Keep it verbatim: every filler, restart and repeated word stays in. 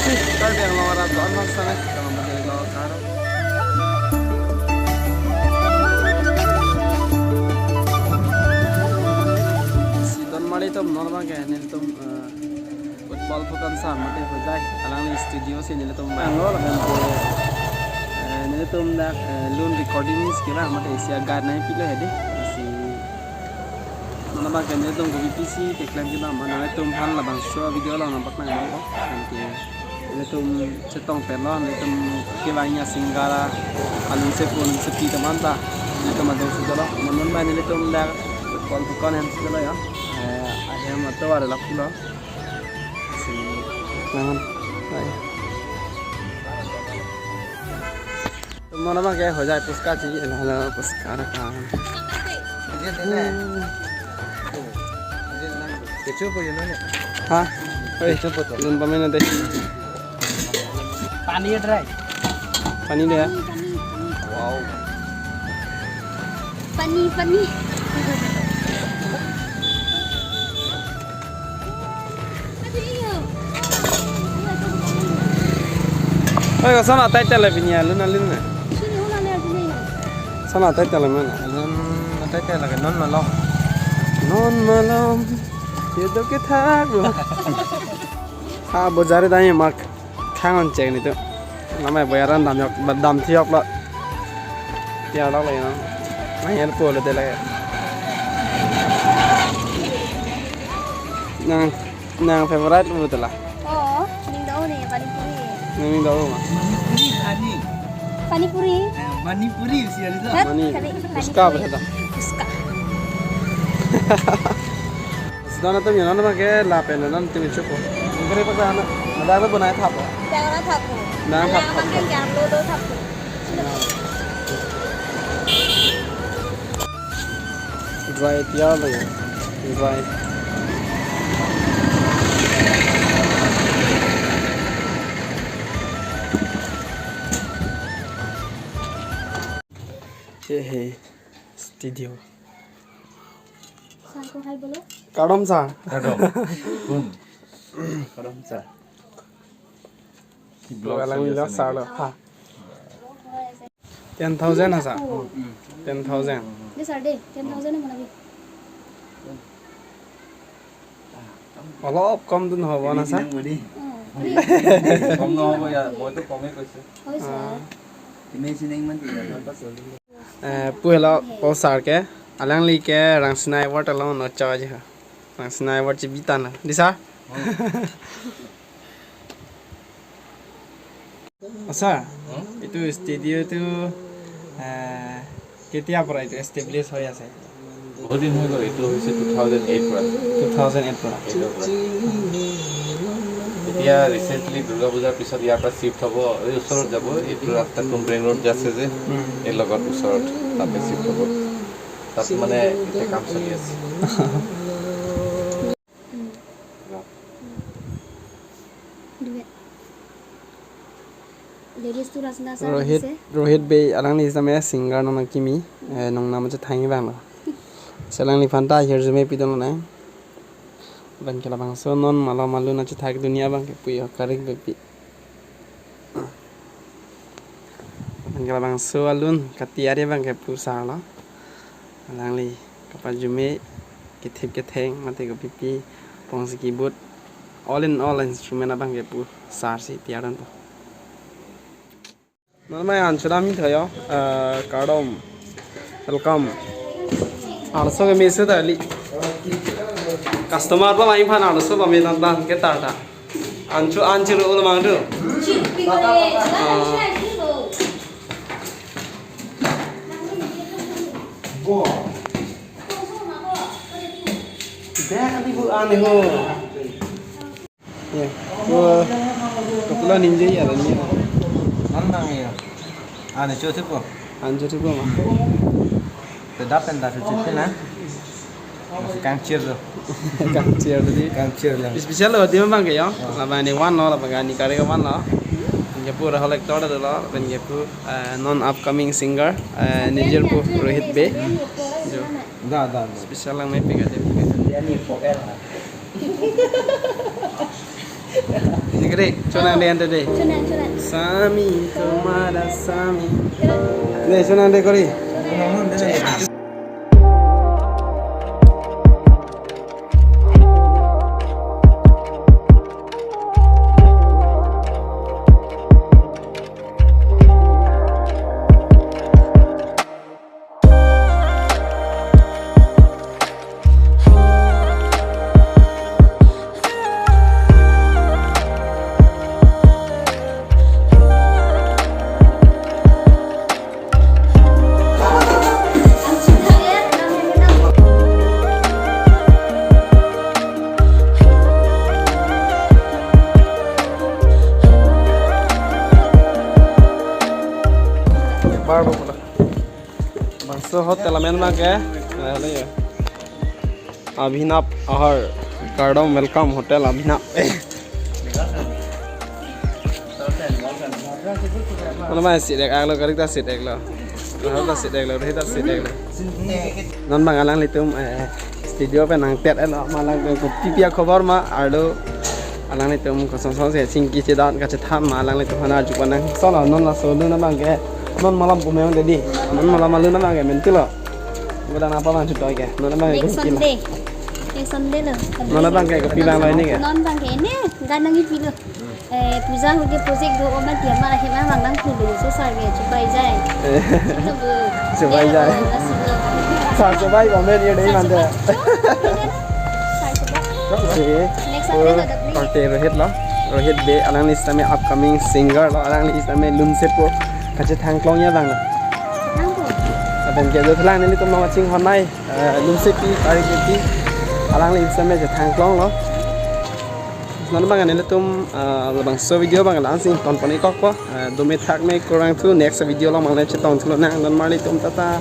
Karbi Anglong arat do-an bangsa nangketong abang ke lo karo. Si don mali atum non abang ke nelitum, eh, Utpal Phukan sir mate Hojai alangli studio si nelitum vanglo lapen ke, eh, nelitum dak, eh, lun recording si kevang mate isi a-guide nangpilo hedi. Si non abang ke nelitum kopi pisi keklem kevang ma nelitum aphan labangso video along nangpaklang abang ko. Lapen ke nelitum chetongpetlo, nelitum kevang a-singer alun sepo alun sepi teman ta nelitum adung si dolo. Mon non abang nelitum dak Utpal Phukan hem si dolo ya. Eh, ahem atovar lap pulo. Si, naman. Hai. Mon abang ke Hojai puchka si, hello, hello, puchka ra kan. Hmm. Ha? Oi, lun pamena de. Pani dry. Pani de ya? Wow. Pani, pani. Oi, koson atai tele pini alun alun na. Koson atai tele mana? Alun atai tele ke non malom. Non malom. Ye to ke thak lo. Ha, bojari dai mak. Khang on cheng ni tu. Namai boyaran dam yok, dam thiok lo. Tiar lo le no. Nang yan po lo de le. Nang, nang favorite lo tu la. Oh, ning do ne pani puri. Nang ning do ma. Pani puri, pani. Pani puri. Eh, pani puri si ali to. Hat, pani. Pani, pani puchka puri. Apa kata? Puchka. Sedang atum ya, non abang ke lapen non atum chopo. Ingkari pa sana. Ada apa bunai thapo? Jangan thapo. Jangan thapo. Abang ke jangan lo lo thapo. Dry tiar lo ya. Dry. He he. Studio. Sir ko hi bolo. Kardom sir. Kardom. Hmm. Kardom sir. Vlog alang choli ase sir naki? Lo. Ha. Ten thousand ha sir. Hmm. Ten thousand. De sir de, ten thousand hai mane abhi. Olop kom dun hobo na sir? Hmm. Kom nohobo ya, moitu kome koise. Hoi sir. Ah. Timi sining man tu ya. Eh, pu helo po sir ke, alangli ke Rangsina Award along no choji ha. Rangsina Award chibi tanglo. Di sir? Sir, hmm? Itu studio tu, eh, ketia pora itu establish hoi ase? বহুত দিন হৈ গ'ল, এইটো হৈছে two thousand eight পৰা। Two thousand eight পৰা। এইটৰ পৰা। এতিয়া ৰিচেণ্টলি দুৰ্গা পূজাৰ পিছত ইয়াৰ পৰা শ্বিফ্ট হ'ব, এই ওচৰত যাব, এইটো ৰাস্তা কুমব্ৰেং ৰোড যে আছে যে, উম। এই লগত ওচৰত, তাতে শ্বিফ্ট হ'ব। তাত মানে এতিয়া কাম চলি আছে। Duet. Ladies tu Rangsina sir Rohit, ase. Rohit Bey, alangli same singer nangkimi, eh, nongnam chethanji abang lo. Si alangliphan ta hirjume pidun lo nang. Lapen ke labangso non malom alun achethak dunia abang ke puyo karik bepi. Lapen ke labangso alun katiari abang ke pu sir lo. Alangli kapajume kethip ketheng mate kopipi pongsi kibut, all in all instrument abang ke pu sir si tiar dun po. Non mai an chodam ni thayo, eh, kardom. Welcome. Arloso ke mese ta li. Customer pa mai phan arloso pame tangtang ke tar ta. An cho an chiro ulo mang tu. Ah. Dak di bu an ho. Ya, ko, ko pulo ninja ya, ninja. An nang ya. An cho thupo. An cho thupo ma. Te dap pen da se chit na. Masih kangchir tu. Kangchir tadi. Kangchir lang. Special lo, di abang ke ya. Ya. Labang ni one lo, labang ni kari ke one lo. Yang pura holek tor tu lo, lapen ke pu, eh, non upcoming singer, eh, nijor pu Rohit Bey. Jo. Da, da, da. Special lang mepik aja. Dia ni vokal. Dikit deh, chonang deh ante deh. Chonang, chonang. Sami, kemada Sami. Deh, chonang deh kori. Bar bo pula. Bangso hotel amen abang ke, eh, halo ya. Abhinav Ahar, kardom, welcome hotel Abhinav. Mane abang seat ek-ak lo, kali ta seat ek lo. Ahar ta seat ek lo, Rohit ta seat ek lo. Non abang alanglitum, eh, studio pen nangpet-et lo, ma alanglitum kopi pi akhobor ma, arlo alanglitum koson son si chingki chedan kachethan ma alanglitum aphan arju pon nang. Solo non laso non abang ke, non malam pumeng dedi. Non malam alun abang ke mentu lo. Kemudian apa abang chutoi ke? Non abang ke Next kopi lo. Sunday. Next Sunday lo. Non abang ke kopi abang lo ini ke? Non abang ke ini, gan nang ipi lo. Eh, puja hoke project do oma dia mara hema abang nangthu lo, so sar ke chupai jai. Eh. Silo bo. Chupai jai. Eh, oh, silo. Sar chupai ba men ye dei mante. Sar chupai. Oke. Next Sunday lo, dapli. Party Rohit lo. Rohit Bey alangli sitame upcoming singer lo, alangli sitame Lumsepo kachethang klong ya abang lo. Nang ko. Lapen ke do thelang nelitum lo machinghon nai. Eh, Lumsepi, Pari Kepi, alangli sitame chethang klong lo. Non abang nelitum, eh, labangso video abang la-an si ington pon-ik kok po. Eh, dome thakme kurvangthu, next video along abang le chetongthu lonang, non marlitum tata.